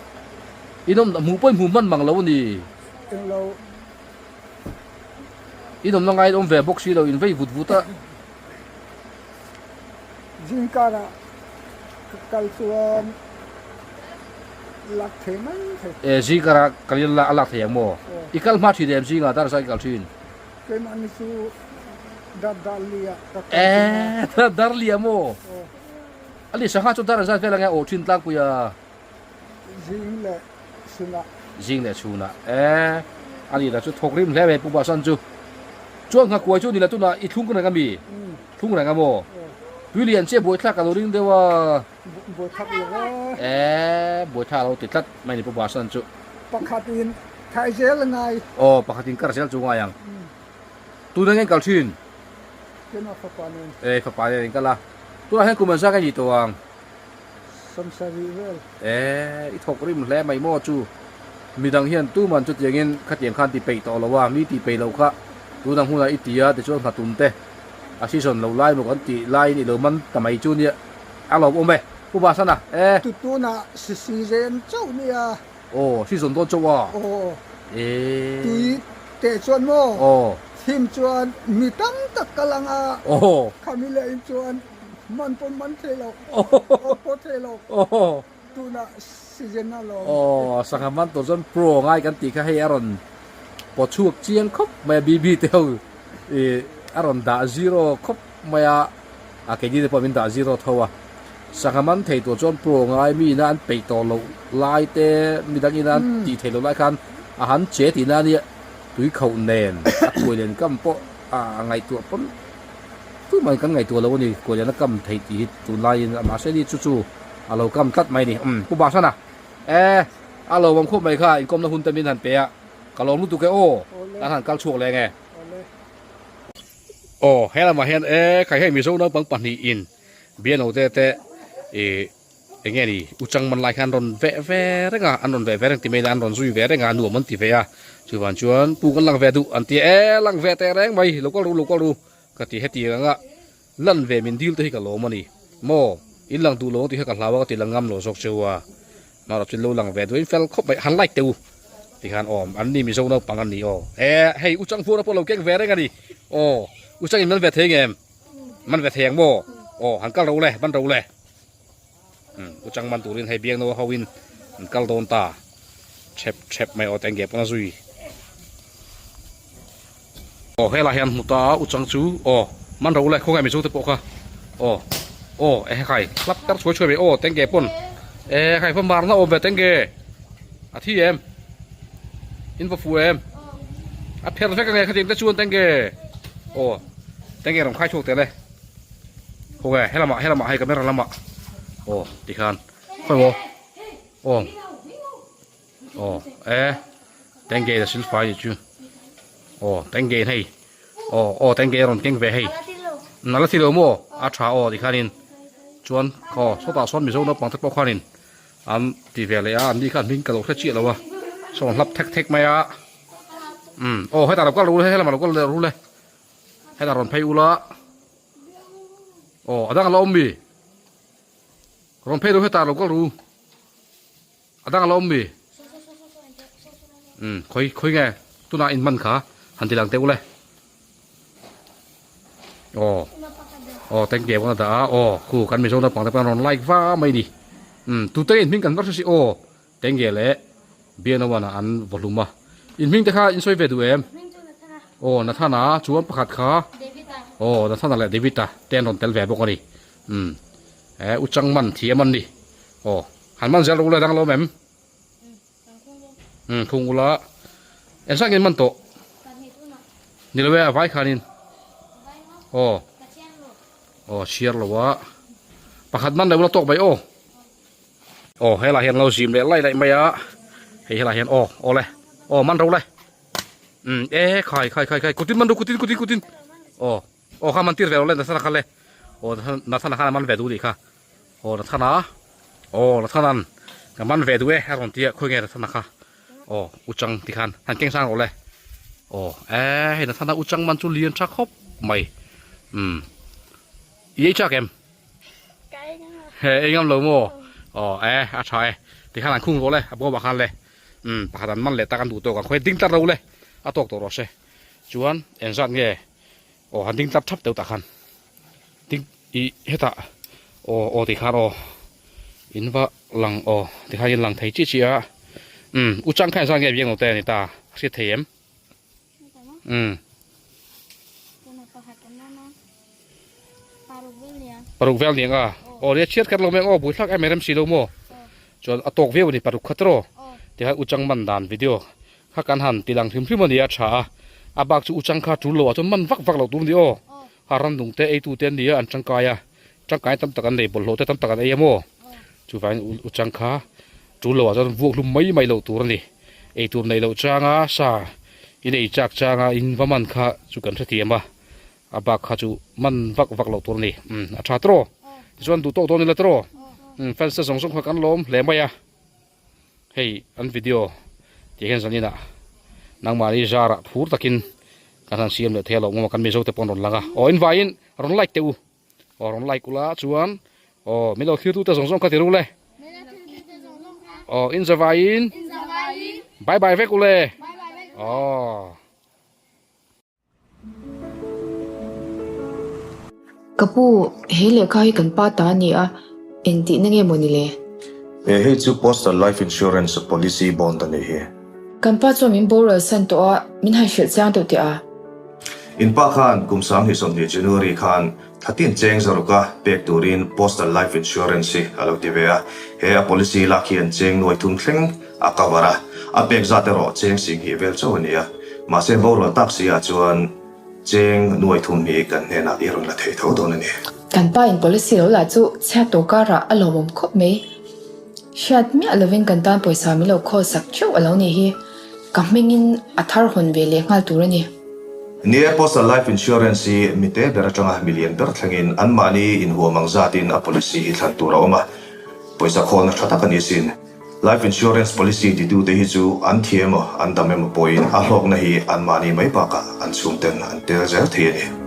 In awm hmuh pawh i hmuh hman mang lo a ni. Englo. In awmna ngaiin awm ve bawk si lo, in vei vut vut a. Zingkarah. ka kal chuan lak thei mai thei. E zingkara kal in a lak thei ang maw? I kal hma thin em zingah dar zai kal thin? Keimahni chu dar dar lia ka kal thin a. E dar lia maw? A ni sangha chu dar zat vel ange aw thin tlangpui a. Zing leh chhunah. Zing leh chhunah e a ni la chu thawk rim hle mai Pu Basan chu. Chuan nghakuai chu ni la tunah i thlung reng a mi? Thlung reng a maw? Tui lian che buaithlak ka lo ring deuh a. Buaithlak lo e. E buaithlak a lo ti tlat mai ni Pu Basan chu. Pakhat in thai zel a ngai. Aw pakhat in kar zel chu ngai ang. Tuna nge kal thin? Keimah fapa nen. E fapa nen in kal a. Tunah hian kum an zak a ni tawh ang. Samsarih vel. E, i thawk rim hle mai maw chu. Midang hian tuman chutiangin khatiang khan ti peih tawh lo a, mi ti peih loh kha tunang hunah i ti a tichuan nghatum te a season lo lai maw kan tih laiin i lo man ta mai chu nia a lawm awm e. Pu Basana, e. Tu tunah season chauh nia. Aw, season dawn chauh a. Aw. E. Tui teh chuan maw. Aw. Thim chuan mi tam tak kal ang a. Aw. Khami leh in chuan Man pawh man thei lo, awk pawh thei lo, tunah season a lawm. Aw, sangha man tur chuan pro ngai kan tih kha hei a rawn paw chhuak chiang khawp mai a, BB te ho ih a rawn dah zero khawp mai a, a keini te pawh min dah zero tho a. Sangha man thei tur chuan pro ngai mi ina an peih tawh loh lai te, midang ina an tih theih loh lai khan a han che tihna a nia, tui khauh nen a kuai len kam pawh a ngaihtuah pawn. Tumah kan ngaihtuah lo a ni, Kualian a kam theih tih hi tunlaiin a mahse ni chu chu a lo kam tlat mai a ni. Umm Pu Bahsana, e a lo awm khawp mai kha inkawmna hun te min han pe a, ka lawm lutuk e aw, kan han kal chhuak leng e. Aw he lamah hian e khai hei Mizo naupang pahnihin Biano te te ih eng nge ni u chang man lai khan an rawn veh ve reng a, an rawn veh ve reng ti mai ila an rawn zui ve reng a nuam an ti ve a, chuvang chuan pu kan lang ve duh an ti a, e lang ve teh reng mai lo kal ru lo kal ru ka ti heti ang a, lan ve min dil te hi ka lawm a ni maw in lang duh lo ang tih kha ka hlau a ka ti lang ngam lo zawk cheu a, mahrawh chu lo lang ve duh in fel khawp mai han like teh u ti khan awm an ni mizo naupang an ni aw e hei u chang huan pawh lo keng ve reng a ni aw u chang in man ve thei ngem man ve thei ang maw aw han kal ro le man ro le. Umm u chang man turin hei biak no ho in an kal dawn ta thep thep mai aw teng ge pawn a zui aw helai hian hmu ta a u chang chu aw man ro le khawnge mizo te pawh kha aw aw e khai hlap tar chhuai chhuai mai aw teng ge pawn e khai va marna awm ve teng ge a thi em in va fu em a pher vek ange khatiang te chuan teng ge aw teng ge rawn khai chhuak tel e. Khaw nge helamah helamah hei camera lamah aw tikhan khawi maw aw aw e tengge a sil fai chu aw tengge hei aw aw tengge rawn keng ve hei nala thi lo maw a tha aw tikhanin chuan aw sawtah sawn mizo naupang te pawh khanin an ti ve leh a an ni khan hming ka lo hre chiah lo a sawn hlap thek thek mai a um aw hetah lo kal ru le helamah lo kal ru le. Hetah rawn phei ula aw a dang a la awm mi rawn phei ru hetah lo kal ru a dang a la awm mi um khawi khawi nge tunah in hman kha han ti lang teh ule aw aw thank you a dah a aw khu kan mizo naupang te pawh an rawn like va mai ni um tute in hming kan va hre si aw Tenge leh Bianawana an vaw hlum a. In hming te kha in sawi ve duh em? Aw Nathana chuan pakhat kha Aw Nathana leh David-a te an rawn tel ve bawk a ni. Umm e u chang man thiam an ni. Aw han man zel rawh ule dang lo awm em? Umm khung ula engzah nge in man tawh? Ni lo e a vai khanin. Aw aw chhiar lo a pakhat man lo ula tawk mai aw. Aw helai hian lo zim leh lai laih mai a hei helai hian aw aw le aw man ro le um e khai khai khai khai kutin man ro kutin kutin kutin aw aw kha man tir ve lo le Nathana kha le aw Nathana khan a man ve duh anih kha aw Nathana aw Nathanan ka man ve duh e a rawn ti a khawi nge Nathana kha aw uchang ti khan han keng sang rawh le aw e hei Nathana uchang man chu lian tha khawp mai um i ei chak em. He ei ngam lo maw? Aw e a tha e. Tikhan an khung rawh le a bawm ah khan le. Umm pakhat an man leh tak an duh tawk ang khawi ding tlat ro le a tawk tawh rawh se. Chuan engzat nge aw han ding tlat thap deuh tah khan ding ih hetah aw aw tikhan aw. In va lang aw tikhan in lang thei chi chi a umm u chang khan zan nge biang lo te ani ta hriat thei em umm paruk vel niang a aw ria chhiat khat lo mai ang aw buaithlak em em si lo maw chuan a tawk viau a ni paruk khat erawh tikhan u chang man dan video kha kan han ti lang hrim hrim a ni a tha a a bak chu u chang kha tul lo ah chuan man vak vak loh tur a ni aw ha ramnung te eitu te an ni a an tangkai a tangkai tam tak an nei bawlhhlawh te tam tak an ei a maw chuvangin u chang kha tul lo ah chuan vuak hlum mai mai loh tur a ni eitur neih loh changa sa in ei chak changa in va man kha chu kan hrethiam a a bak kha chu man vak vak loh tur a ni umm a tha tawh tichuan duh tawk dawn ila tawh umm fans te zawng zawng kha kan lawm hle mai a. Hei an video tih hian zaninah nangmahni zarah phur takin kan han siam leh thei a lo ngawm a kan mizo te pawh an rawn lang a aw invaiin rawn like teh u aw rawn like ula chuan aw min lo thlir tute zawng zawng kha ti ru le aw in zavaiin bye bye vek ule aw. Ka pu, he lehkha hi kan pa ta a ni a, engtihna nge maw ni le? He hei chu Postal Life Insurance Policy Bond a nih hi. Kan pa chuan min boral san tawh a, min han hrilh chiang deuh teh a. In pa khan kum 2020 January khan thlatin cheng zaruka pek turin Postal Life Insurance hi a lo ti ve a, he a policy lak hian cheng nuai thum thleng a cover a, a pek zat erawh cheng singhnih vel chauh a ni a, mahse borual tak si ah chuan cheng nuai thum hi kan hnenah i rawn la thei tho dawn a ni. Kan pa in policy lo lah chu chhiat tawh karah a lawmawm khawp mai. Hriat miah lovin kan tan pawisa min lo khawl sak theuh a lo nih hi. Ka hmingin a thar hawn ve leh nghal tur a ni. Ni e, Postal Life Insurance hi mite ber atanga milian ber thlengin anmahni inhuam ang zatin a policy hi thlan tur a awm a, pawisa khawlna tha tak a ni sin. Life Insurance Policy titute hi chu an thi emaw an dam emaw pawhin a hlawkna hi anmahni mai bakah an chhungten an tel zel thei a ni.